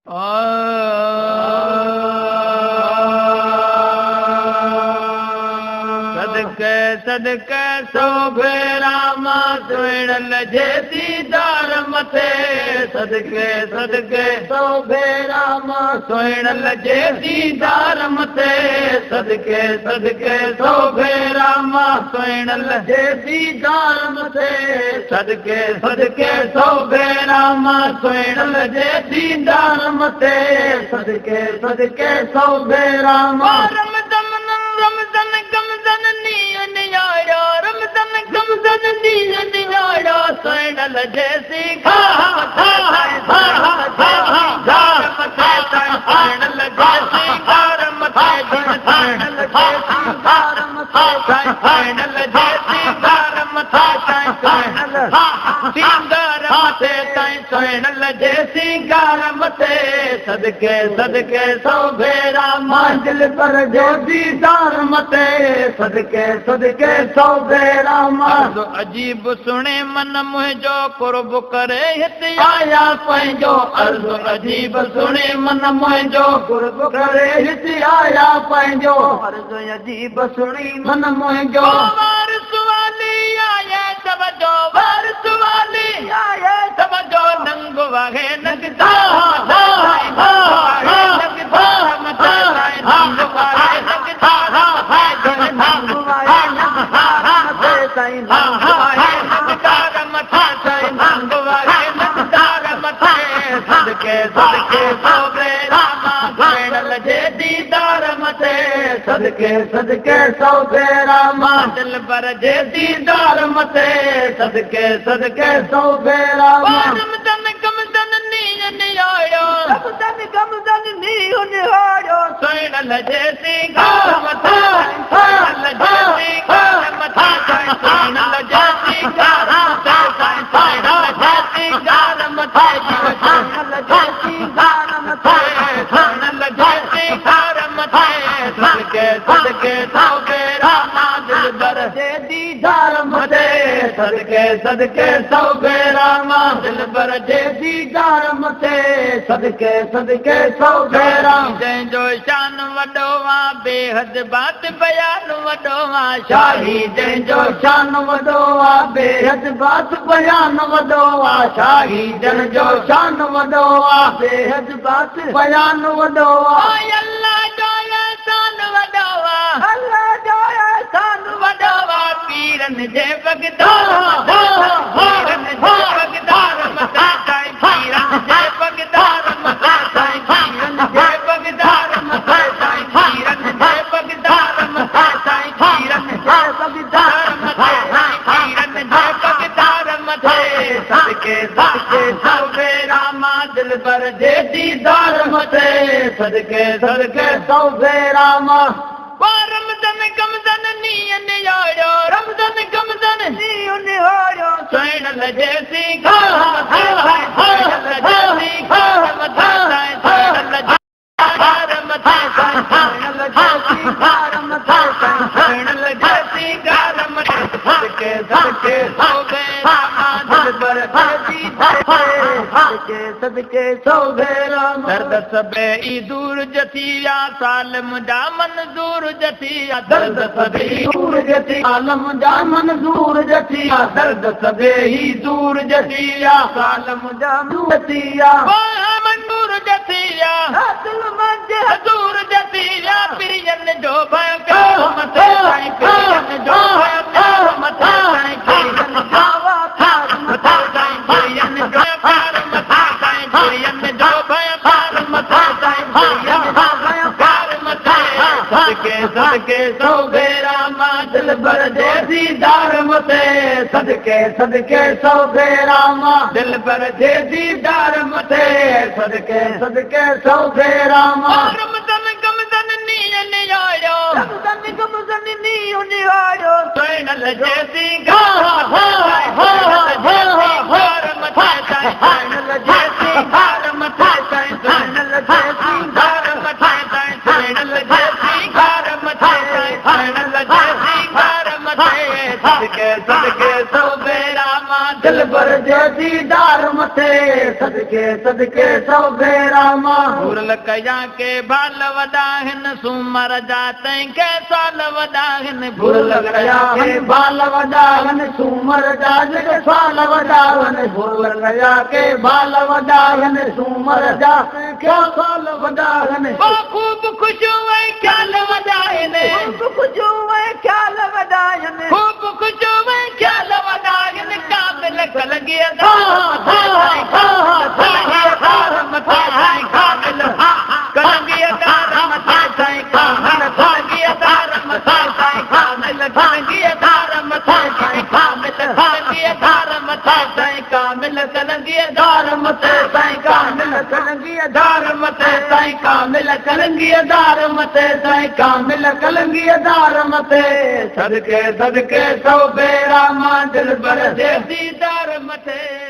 صدقي صدقي سو ڀيرا مان سهڻل جي ديدار مٿي، صدقي صدقي سو ڀيرا مان سهڻل جي ديدار مٿي، صدقي صدقي سو ڀيرا مان سهڻل جي ديدار مٿي، صدقي صدقي سو ڀيرا مان سهڻل جي ديدار مٿي، صدقي صدقي سو ڀيرا مان. رمضان رمضان گمزن نينهن نهاڙيو، رمضان گمزن نينهن نهاڙيو، سهڻل جي سينگار مٿي، سهڻل جي سينگار مٿي، سهڻل جي سينگار مٿي، سهڻل جي سينگار مٿي، سهڻل سينگار مٿي، سهڻل جي سينگار مٿي، صدقي صدقي سو ڀيرا مان دلبر جو ديدار مٿي، صدقي صدقي سو ڀيرا مان. عجيب سڻي من منهنجو قرب ڪري هت آيا پنهنجو، عرض عجيب سڻي من منهنجو قرب ڪري هت آيا پنهنجو، عرض عجيب سڻي من منهنجو. وارث والي آئي توجو، وارث والي آئي توجو، ننگ واهي نگدار، نگدار مٿي، ننگ واهي نگدار مٿي، ننگ واهي نگدار مٿي، ننگ واهي نگدار مٿي، ننگ واهي نگدار مٿي، صدقي صدقي سو ڀيرا مان سهڻل جي ديدار مٿي، صدقي صدقي سو ڀيرا مان دلبر جي ديدار مٿي، صدقي صدقي سو ڀيرا مان. رمضان گمزن نينهن نهاڙيو، رمضان گمزن نينهن نهاڙيو، سهڻل جي سينگار مٿي، سهڻل جي سينگار مٿي، سهڻل جي سينگار مٿي، سهڻل جي سينگار مٿي، سهڻل جي سينگار مٿي، سهڻل جي سينگار مٿي، صدقي صدقي سو ڀيرا مان دلبر جي ديدار مٿي، صدقي صدقي سو ڀيرا مان دلبر جي ديدار مٿي، صدقي صدقي سو ڀيرا. جنهن جو شان وڏو آ بيحد بات بيان وڏو آ، شاهي جنهن جو شان وڏو آ بيحد بات بيان وڏو آ، شاهي جنهن جو شان وڏو آ بيحد بات بيان وڏو آ. الله جو احسان وڏو آ، الله جو احسان وڏو آ، پيرن جي بغدار، پيرن جي بغدار مٿي، پيرن جي بغدار مٿي، پيرن جي بغدار مٿي، پيرن جي بغدار مٿي، پيرن جي بغدار مٿي، پيرن جي بغدار مٿي، صدقي صدقي سو ڀيرا مان دلبر جي ديدار مٿي، صدقي صدقي سو ڀيرا مان. رمضان گمزن نينهن نهاڙيو، رمضان گمزن نينهن نهاڙيو، سهڻل جي سينگار مٿي، سهڻل جي سينگار مٿي، سهڻل سينگار مٿي، سهڻل جي سينگار مٿي، سهڻل جي سينگار مٿي، صدقي صدقي سو ڀيرا مان دلبر جي ديدار، صدقي صدقي سو ڀيرا. درد سڀئي دور جٿي ويا، سال منهنجا منظور جٿي ويا، درد سڀئي دور جٿي، سال منهنجا منظور جٿي ويا، درد سڀئي دور جٿي ويا، سال منهنجا جٿي ويا، منظور جٿي ويا، دل منجهه حضور جٿي ويا، پرين جو ڀيو پيار مٿي، پرين جو ڀيو پيار مٿي، پرين جو پيار مٿي، پرين جو پيار مٿي، پرين جو ڀيو پيار مٿي، پرين جو ڀيو پيار مٿي، صدقي صدقي سو ڀيرا مان دلبر جي ديدار مٿي، صدقي صدقي سو ڀيرا مان دلبر جي ديدار مٿي، صدقي صدقي سو ڀيرا مان. رمضان گمزن نينهن نهاڙيو، رمضان گمزن نينهن نهاڙيو، سهڻل جي سينگار مٿي، سهڻل جي سينگار مٿي، سهڻل جي سينگار مٿي، سهڻل جي سينگار مٿي، سهڻل جي سينگار مٿي، سهڻل جي سينگار مٿي، صدقي صدقي سو ڀيرا مان دلبر جي ديدار مٿي، صدقي صدقي سؤ ڀيرا مان. ڀورل ڪيا ڪي ڀال وڏا هن سومر جا تنهن کي سال وڏا هن. ڀورل ڪيا ڪي ڀال وڏا هن سومر جا جيڪي سال وڏا هن. ڀورل ڪيا ڪي ڀال وڏا هن سومر جا تنهن کي سال وڏا هن. پوء خوب خوشيون ۽ خيال وڏا هن. خوب خوشيون ۽ خيال وڏا هن. خوب خوشيون ۽ خيال وڏا هن. ڪامل ڪلنگيء دار مٿي سائين ڪامل ڪلنگيء دار مٿي سائين ڪامل ڪلنگيء دار مٿي سائين ڪامل ڪلنگيء دار مٿي سائين ڪامل ڪلنگيء دار مٿي سائين ڪامل ڪلنگيء دار مٿي سائين ڪامل ڪلنگيء دار مٿي سائين ڪامل ڪلنگيء دار مٿي سائين ڪامل ڪلنگيء دار مٿي سائين ڪامل ڪلنگيء دار مٿي صدقي صدقي سؤ ڀيرا مان دلبر جي ديدار مٿي.